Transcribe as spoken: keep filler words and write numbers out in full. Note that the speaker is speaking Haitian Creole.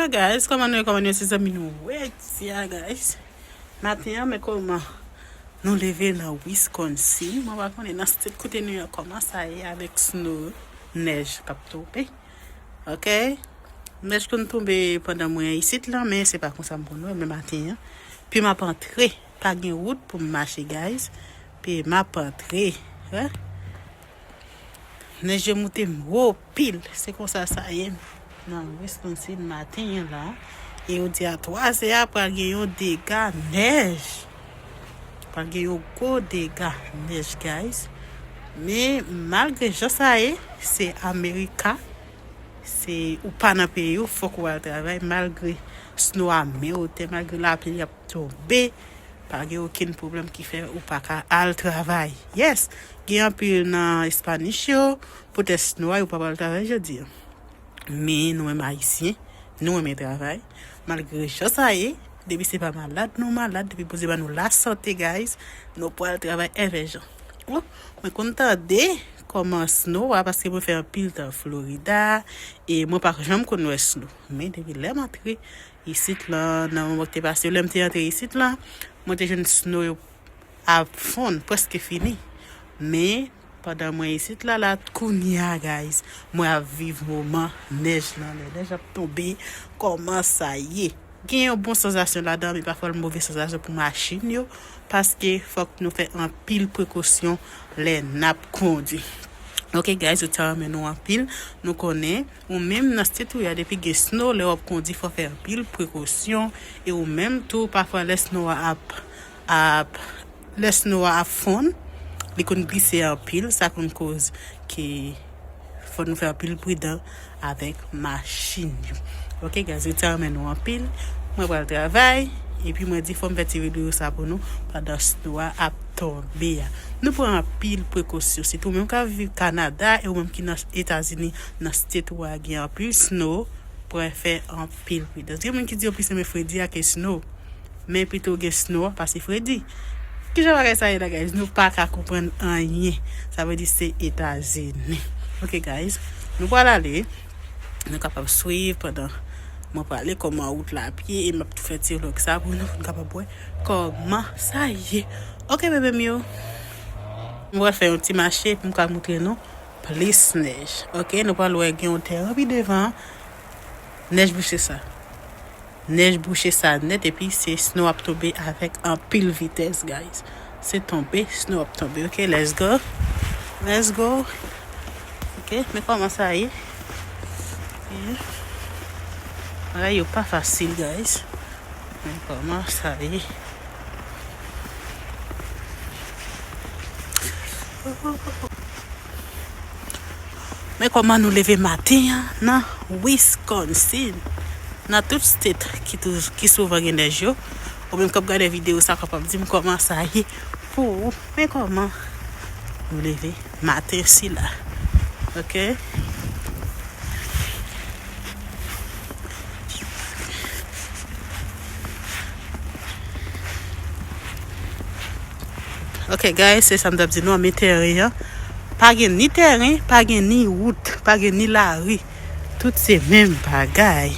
Guys, kòman nou ye, kòman nou ye, se zanmi nou Wexia, guys. Maten an, men kòman nou leve nan Wisconsin. Mwen pa konnen nan state kote nou ye kòman sa ye avèk snow, nèj k ap tonbe. Ok? Nèj konn tonbe pandan mwen isit la, men se pa konsa m konn wè, men maten an. Pi m ap antre, pa gen wout pou m mache, guys. Pi m ap antre, wè. Nèj yo moute m wo pil. Se konsa sa ye nan Wisconsin maten an la. E yo di a twa zè a pral gen yon dega nèj. Pral gen yon gwo dega nèj, guys. Men malgre jan sa ye, se Amerika. Se ou pa nan peyi w, fòk ou al travay. Malgre snow a men wotè, malgre lapli ap tonbe, pa gen okenn pwoblèm ki fè ou pa ka al travay. Yes, gen anpil nan Espanish yo, poutèt snow a, yo pa pral travay jodi a. Men nou menm Ayisyen, nou renmen travay. Malgre jan sa ye, depi se pa malad nou malad, depi Bondye ban nou lasante, guys, nou pral travay èvè jan. Oh, mwen konn tande kòman snow a, paske mwen fè anpil tan Florida, e mwen pa janm konn wè snow. Men depi lè m antre isit lan, nan moman ki te pase yo, lè m te antre isit lan, mwen te jwenn snow yo ap fonn, prèske fini. Men, pandan mwen isit la, la, kounye a, guys, mwen ap viv moman nèj lan, lè nèj ap tonbe, kòman sa ye. Gen yon bon sansasyon ladan, men pafwa l move sansasyon pou machin yo, paske fòk nou fè anpil prekosyon lè n ap kondwi. Ok, guys, yo te renmen nou anpil. Nou konnen, ou menm nan state ou ye a, depi gen snow, lè w ap kondwi, fò fè anpil prekosyon. E ou menm tou, pafwa, lè snow a ap, ap, lè snow a ap fonn, li konn glise anpil, sa konn koz ke fò nou fè anpil pridan avèk machin yo. Ok, guys, yo te renmen nou anpil. Mwen pral travay, epi mwen di fò m fè ti videyo sa pou nou pandan snow a ap tonbe a. Nou pran anpil prekosyon, sitou menm k ap viv Kanada e ou menm ki nan Etazini, nan state ou a gen anpil snow, pral fè anpil pridans. Gen moun ki di yo plis renmen fredi a ke snow. Men pito gen snow pase fredi. Kijan bagay sa ye la, guys? Nou pa ka konprann anyen. Sa vle di se Etazini. Ok, guys. Nou pral ale. Nou kapab swiv pandan mwen prale kòman wout la ap ye e m ap tou fè ti vlog sa pou nou, pou nou kapab wè kòman sa ye. Ok, bebe m yo. Mwen pral fè yon ti mache pou m ka montre nou plis nèj. Ok, nou pral wè gen yon tè ranpli devan. Nèj bouche sa. Nèj bouche sa nèt, epi se snow ap tonbe avèk anpil vitès, guys. Se tonbe, snow ap tonbe. Ok, let's go. Let's go. Ok, men kòman sa ye. Ok. Bagay yo pa fasil, guys. Men kòman sa ye. Men kòman nou leve maten an nan Wisconsin. Nan tout state ki, tou, ki souvan gen nèj yo. Ou menm k ap gade videyo sa, kapab di m kòman sa ye pou ou. Men kòman nou leve maten sila. Ok? Ok, guys, se sa m t ap di nou an, men tèren an. Pa gen ni tèren, pa gen ni wout, pa gen ni lari. Tout se menm bagay.